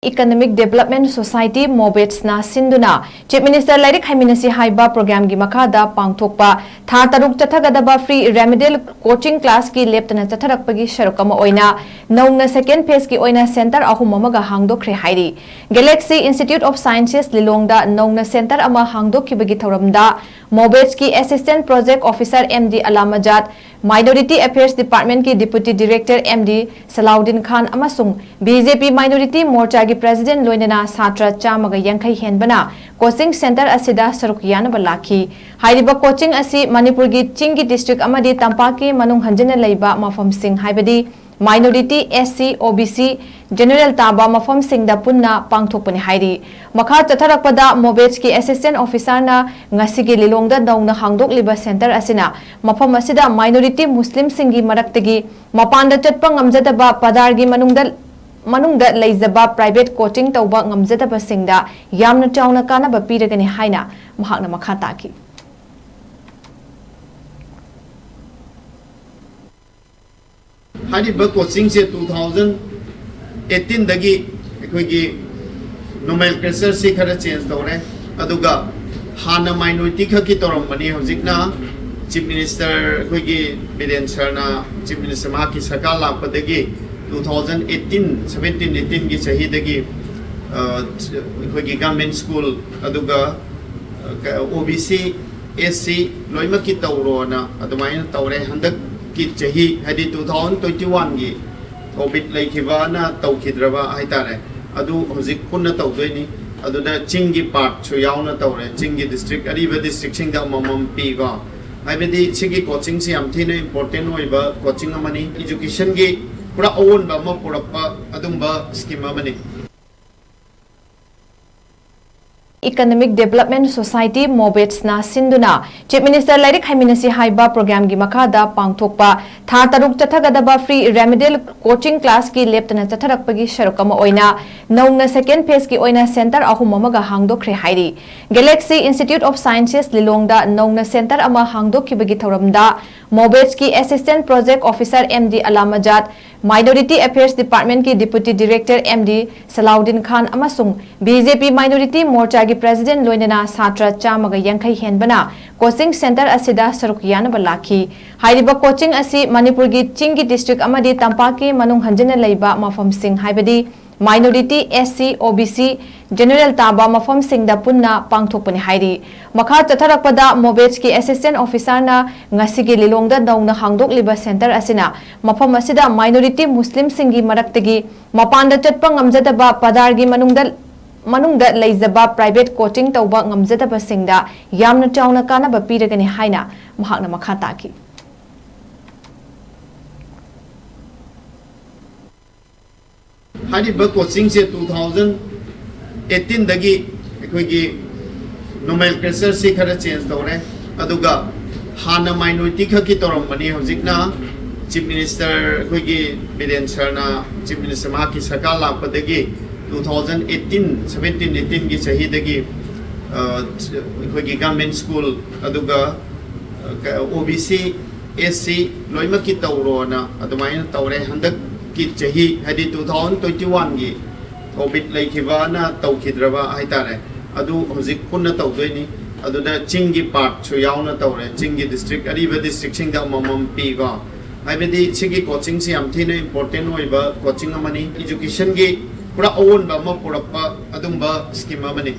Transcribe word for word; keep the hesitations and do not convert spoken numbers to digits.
Economic Development Society, MOBEDS ꯅ ꯁꯤꯟꯗꯨꯅ Chief Minister ꯂꯥꯏꯔꯤꯛ ꯍꯩꯃꯤꯟꯅꯁꯤ ꯍꯥꯏꯕ program ꯒꯤ ꯃꯈꯥꯗ ꯄꯥꯡꯊꯣꯛꯄ ꯊꯥ ꯇꯔꯨꯛ ꯆꯠꯊꯒꯗꯕ free remedial coaching class ꯀꯤ ꯂꯦꯞꯇꯅ ꯆꯠꯊꯔꯛꯄꯒꯤ ꯁꯔꯨꯛ ꯑꯃ ꯑꯣꯏꯅ ꯅꯧꯅ second phase ꯀꯤ ꯑꯣꯏꯅ center ꯑꯍꯨꯝ ꯑꯃꯒ ꯍꯥꯡꯗꯣꯛꯈ꯭ꯔꯦ ꯍꯥꯏꯔꯤ꯫ Galaxy Institute of Sciences ꯂꯤꯂꯣꯡꯗ ꯅꯧꯅ center ꯑꯃ ꯍꯥꯡꯗꯣꯛꯈꯤꯕꯒꯤ ꯊꯧꯔꯝꯗ MOBEDS ꯀꯤ Assistant Project Officer M D ꯑꯂꯥꯃꯖꯥꯗ, Minority Affairs Department ꯀꯤ Deputy Director M D ꯁꯂꯥꯎꯗꯤꯟ ꯈꯥꯟ ꯑꯃꯁꯨꯡ B J P Minority Morcha ꯒꯤ President ꯂꯣꯏꯅꯅ ꯁꯥꯇ꯭ꯔ ꯆꯥꯝꯃꯒ ꯌꯥꯡꯈꯩ ꯍꯦꯟꯕꯅ coaching center ꯑꯁꯤꯗ ꯁꯔꯨꯛ ꯌꯥꯅꯕ ꯂꯥꯛꯈꯤ꯫ ꯍꯥꯏꯔꯤꯕ coaching ꯑꯁꯤ ꯃꯅꯤꯄꯨꯔꯒꯤ ꯆꯤꯡꯒꯤ district ꯑꯃꯗꯤ ꯇꯝꯄꯥꯛꯀꯤ ꯃꯅꯨꯡ ꯍꯟꯖꯤꯟꯅ ꯂꯩꯕ ꯃꯐꯝꯁꯤꯡ, ꯍꯥꯏꯕꯗꯤ minority, S C, O B C, general ꯇꯥꯕ ꯃꯐꯝꯁꯤꯡꯗ ꯄꯨꯟꯅ ꯄꯥꯡꯊꯣꯛꯄꯅꯤ ꯍꯥꯏꯔꯤ꯫ ꯃꯈꯥ ꯆꯠꯊꯔꯛꯄꯗ MOBEDS ꯀꯤ Assistant Officer ꯅ ꯉꯁꯤꯒꯤ ꯂꯤꯂꯣꯡꯗ ꯅꯧꯅ ꯍꯥꯡꯗꯣꯛꯂꯤꯕ center ꯑꯁꯤꯅ ꯃꯐꯝ ꯑꯁꯤꯗ minority Muslim ꯁꯤꯡꯒꯤ ꯃꯔꯛꯇꯒꯤ ꯃꯄꯥꯟꯗ ꯆꯠꯄ ꯉꯝꯖꯗꯕ ꯄꯗꯥꯔꯒꯤ ꯃꯅꯨꯡꯗ, ꯃꯅꯨꯡꯗ ꯂꯩꯖꯕ private coaching ꯇꯧꯕ ꯉꯝꯖꯗꯕꯁꯤꯡꯗ ꯌꯥꯝꯅ ꯆꯥꯎꯅ ꯀꯥꯟꯅꯕ ꯄꯤꯔꯒꯅꯤ ꯍꯥꯏꯅ ꯃꯍꯥꯛꯅ ꯃꯈꯥ ꯇꯥꯈꯤ꯫ ꯍꯥꯏꯔꯤꯕ coaching ꯁꯦ two thousand eighteen ꯗꯒꯤ ꯑꯩꯈꯣꯏꯒꯤ nomenclature ꯁꯤ ꯈꯔ change ꯇꯧꯔꯦ꯫ ꯑꯗꯨꯒ ꯍꯥꯟꯅ minority ꯈꯛꯀꯤ ꯇꯧꯔꯝꯕꯅꯤ, ꯍꯧꯖꯤꯛꯅ Chief Minister ꯑꯩꯈꯣꯏꯒꯤ ꯕꯤꯔꯦꯟ sir ꯅ, Chief Minister ꯃꯍꯥꯛꯀꯤ ꯁꯔꯀꯥꯔ ꯂꯥꯛꯄꯗꯒꯤ two thousand eighteen, seventeen eighteen ꯒꯤ ꯆꯍꯤꯗꯒꯤ, ꯑ, ꯑꯩꯈꯣꯏꯒꯤ government school, ꯑꯗꯨꯒ, ꯑ, ꯀ-, O B C, S C ꯂꯣꯏꯅꯃꯛꯀꯤ ꯇꯧꯔꯣꯅ ꯑꯗꯨꯃꯥꯏꯅ ꯇꯧꯔꯦ꯫ ꯍꯟꯗꯛꯀꯤ ꯆꯍꯤ, ꯍꯥꯏꯗꯤ two thousand twenty one ꯒꯤ COVID ꯂꯩꯈꯤꯕꯅ ꯇꯧꯈꯤꯗ꯭ꯔꯕ ꯍꯥꯏꯇꯥꯔꯦ, ꯑꯗꯨ ꯍꯧꯖꯤꯛ ꯄꯨꯟꯅ ꯇꯧꯗꯣꯏꯅꯤ꯫ ꯑꯗꯨꯗ ꯆꯤꯡꯒꯤ part ꯁꯨ ꯌꯥꯎꯅ ꯇꯧꯔꯦ, ꯆꯤꯡꯒꯤ district, ꯑꯔꯤꯕ district ꯁꯤꯡꯗ ꯑꯃꯃꯝ ꯄꯤꯀꯣ꯫ ꯍꯥꯏꯕꯗꯤ ꯁꯤꯒꯤ coaching ꯁꯤ ꯌꯥꯝ ꯊꯤꯅ important ꯑꯣꯏꯕ coaching ꯑꯃꯅꯤ꯫ Education ꯒꯤ ꯄꯨꯔꯥ ꯑꯑꯣꯟꯕ ꯑꯃ ꯄꯨꯔꯛꯄ ꯑꯗꯨꯝꯕ scheme ꯑꯃꯅꯤ꯫ Economic Development Society, MOBEDS ꯅ ꯁꯤꯟꯗꯨꯅ Chief Minister ꯂꯥꯏꯔꯤꯛ ꯍꯩꯃꯤꯟꯅꯁꯤ ꯍꯥꯏꯕ program ꯒꯤ ꯃꯈꯥꯗ ꯄꯥꯡꯊꯣꯛꯄ ꯊꯥ ꯇꯔꯨꯛ ꯆꯠꯊꯒꯗꯕ free remedial coaching class ꯀꯤ ꯂꯦꯞꯇꯅ ꯆꯠꯊꯔꯛꯄꯒꯤ ꯁꯔꯨꯛ ꯑꯃ ꯑꯣꯏꯅ ꯅꯧꯅ second phase ꯀꯤ ꯑꯣꯏꯅ center ꯑꯍꯨꯝ ꯑꯃꯒ ꯍꯥꯡꯗꯣꯛꯈ꯭ꯔꯦ ꯍꯥꯏꯔꯤ꯫ Galaxy Institute of Sciences ꯂꯤꯂꯣꯡꯗ ꯅꯧꯅ center ꯑꯃ ꯍꯥꯡꯗꯣꯛꯈꯤꯕꯒꯤ ꯊꯧꯔꯝꯗ MOBEDS ꯀꯤ Assistant Project Officer M D ꯑꯂꯥꯃꯖꯥꯗ, Minority Affairs Department ꯀꯤ Deputy Director M D ꯁꯂꯥꯎꯗꯤꯟ ꯈꯥꯟ ꯑꯃꯁꯨꯡ B J P Minority Morcha ꯒꯤ President ꯂꯣꯏꯅꯅ ꯁꯥꯇ꯭ꯔ ꯆꯥꯝꯃꯒ ꯌꯥꯡꯈꯩ ꯍꯦꯟꯕꯅ coaching center ꯑꯁꯤꯗ ꯁꯔꯨꯛ ꯌꯥꯅꯕ ꯂꯥꯛꯈꯤ꯫ ꯍꯥꯏꯔꯤꯕ coaching ꯑꯁꯤ ꯃꯅꯤꯄꯨꯔꯒꯤ ꯆꯤꯡꯒꯤ district ꯑꯃꯗꯤ ꯇꯝꯄꯥꯛꯀꯤ ꯃꯅꯨꯡ ꯍꯟꯖꯤꯟꯅ ꯂꯩꯕ ꯃꯐꯝꯁꯤꯡ, ꯍꯥꯏꯕꯗꯤ minority, S C, O B C, general ꯇꯥꯕ ꯃꯐꯝꯁꯤꯡꯗ ꯄꯨꯟꯅ ꯄꯥꯡꯊꯣꯛꯄꯅꯤ ꯍꯥꯏꯔꯤ꯫ ꯃꯈꯥ ꯆꯠꯊꯔꯛꯄꯗ MOBEDS ꯀꯤ Assistant Officer ꯅ ꯉꯁꯤꯒꯤ ꯂꯤꯂꯣꯡꯗ ꯅꯧꯅ ꯍꯥꯡꯗꯣꯛꯂꯤꯕ center ꯑꯁꯤꯅ ꯃꯐꯝ ꯑꯁꯤꯗ minority Muslim ꯁꯤꯡꯒꯤ ꯃꯔꯛꯇꯒꯤ ꯃꯄꯥꯟꯗ ꯆꯠꯄ ꯉꯝꯖꯗꯕ ꯄꯗꯥꯔꯒꯤ ꯃꯅꯨꯡꯗ, ꯃꯅꯨꯡꯗ ꯂꯩꯖꯕ private coaching ꯇꯧꯕ ꯉꯝꯖꯗꯕꯁꯤꯡꯗ ꯌꯥꯝꯅ ꯆꯥꯎꯅ ꯀꯥꯟꯅꯕ ꯄꯤꯔꯒꯅꯤ ꯍꯥꯏꯅ ꯃꯍꯥꯛꯅ ꯃꯈꯥ ꯇꯥꯈꯤ꯫ ꯍꯥꯏꯔꯤꯕ coaching ꯁꯦ two thousand eighteen ꯗꯒꯤ ꯑꯩꯈꯣꯏꯒꯤ nomenclature ꯁꯤ ꯈꯔ change ꯇꯧꯔꯦ꯫ ꯑꯗꯨꯒ ꯍꯥꯟꯅ minority ꯈꯛꯀꯤ ꯇꯧꯔꯝꯕꯅꯤ, ꯍꯧꯖꯤꯛꯅ Chief Minister ꯑꯩꯈꯣꯏꯒꯤ ꯕꯤꯔꯦꯟ sir ꯅ, Chief Minister ꯃꯍꯥꯛꯀꯤ ꯁꯔꯀꯥꯔ ꯂꯥꯛꯄꯗꯒꯤ two thousand eighteen, seventeen eighteen ꯒꯤ ꯆꯍꯤꯗꯒꯤ, ꯑ, ꯑꯩꯈꯣꯏꯒꯤ government school, ꯑꯗꯨꯒ, ꯑ, ꯀ-, O B C, S C ꯂꯣꯏꯅꯃꯛꯀꯤ ꯇꯧꯔꯣꯅ ꯑꯗꯨꯃꯥꯏꯅ ꯇꯧꯔꯦ꯫ ꯍꯟꯗꯛꯀꯤ ꯆꯍꯤ, ꯍꯥꯏꯗꯤ two thousand twenty one ꯒꯤ COVID ꯂꯩꯈꯤꯕꯅ ꯇꯧꯈꯤꯗ꯭ꯔꯕ ꯍꯥꯏꯇꯥꯔꯦ, ꯑꯗꯨ ꯍꯧꯖꯤꯛ ꯄꯨꯟꯅ ꯇꯧꯗꯣꯏꯅꯤ꯫ ꯑꯗꯨꯗ ꯆꯤꯡꯒꯤ part ꯁꯨ ꯌꯥꯎꯅ ꯇꯧꯔꯦ, ꯆꯤꯡꯒꯤ district, ꯑꯔꯤꯕ district ꯁꯤꯡꯗ ꯑꯃꯃꯝ ꯄꯤꯀꯣ꯫ ꯍꯥꯏꯕꯗꯤ ꯁꯤꯒꯤ coaching ꯁꯤ ꯌꯥꯝ ꯊꯤꯅ important ꯑꯣꯏꯕ coaching ꯑꯃꯅꯤ꯫ Education ꯒꯤ ꯄꯨꯔꯥ ꯑꯑꯣꯟꯕ ꯑꯃ ꯄꯨꯔꯛꯄ ꯑꯗꯨꯝꯕ scheme ꯑꯃꯅꯤ꯫